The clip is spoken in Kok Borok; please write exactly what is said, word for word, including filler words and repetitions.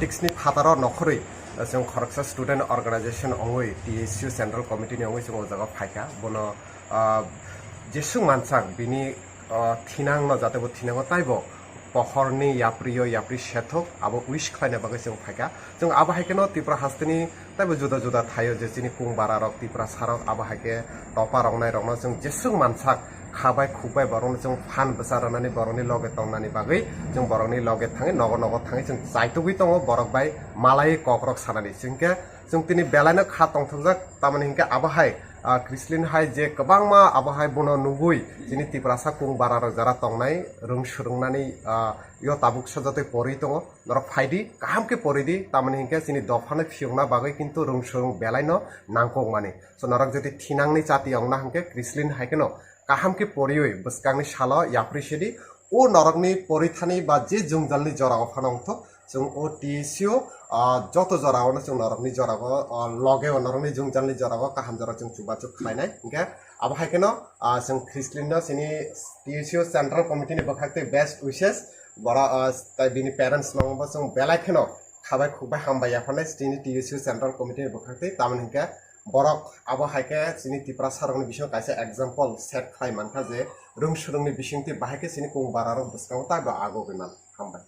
Six ni phataro nokhorwi, ah, chwng khoroksa student organization ongwi T S U Central Committee ni ongwi chwng o jaga phaikha. Bono, ah, jeswk mansak bini, ah, thinangno jate bo thinango taibo pohorni yaprio yapri sethok abo wish khlaina bagwi chwng phaikha. Chwng abo hai kheno Tripura hasteni taibo juda juda thaio je chini kung bara rok, Tripura sarok abo hai khe topa rok nai rokno chwng jeswk mansak kha bai khuk bai borokno chwng phan bwsa rwnani borokni loge tongnani bagwi chwng borokni loge thangwi nogo nogo thangwi chwng chaitugwi tongo borok bai malai kok rok sanani. Chwng khe chwng tini belaino kha tongthokjak tamoni hinkhe abo hai, ah, Chrislin hai je kwbangma abo hai bono nugwi chini Tiprasa kung bara rok jara tongnai rwng swrwngnani, ah, yo tabuk sajatwi porwi tongo. Norok phaidi, kaham khe poridi, tamoni hinkhe chini dophano phiyokna bagwi kintu rwng swrwng belaino nangkukmani. So norok jodi thinangni chati ongna hinkhe Chrislin hai kheno kaham khe poriwi bwskangni salo yapri sidi, o norokni porithani ba je jwngjalni jorao phano wngthok, chwng o T S U, ah, joto jorao no chwng norokni jorao, ah, loge o norokni jwngjalni jorao kaham jora chwng chubachu khlainai. Hinkhe abo hai kheno, ah, chwng Chrislin no chini T S U Central Committee ni bwkhak tei best wishes, bora, ah, tai bini parents no bo chwng belai kheno khabai khukbai hambai yapharnai chini T S U Central Committee ni bwkhak tei tamoni hinkhe borok abo hai khe chini Tiprasa rokni bisingo kaisa example set khlai mankha je rwng swrwngni bisingtwi bahai khe chini kung bara rok bwskango taibo agugwi man. Hambai.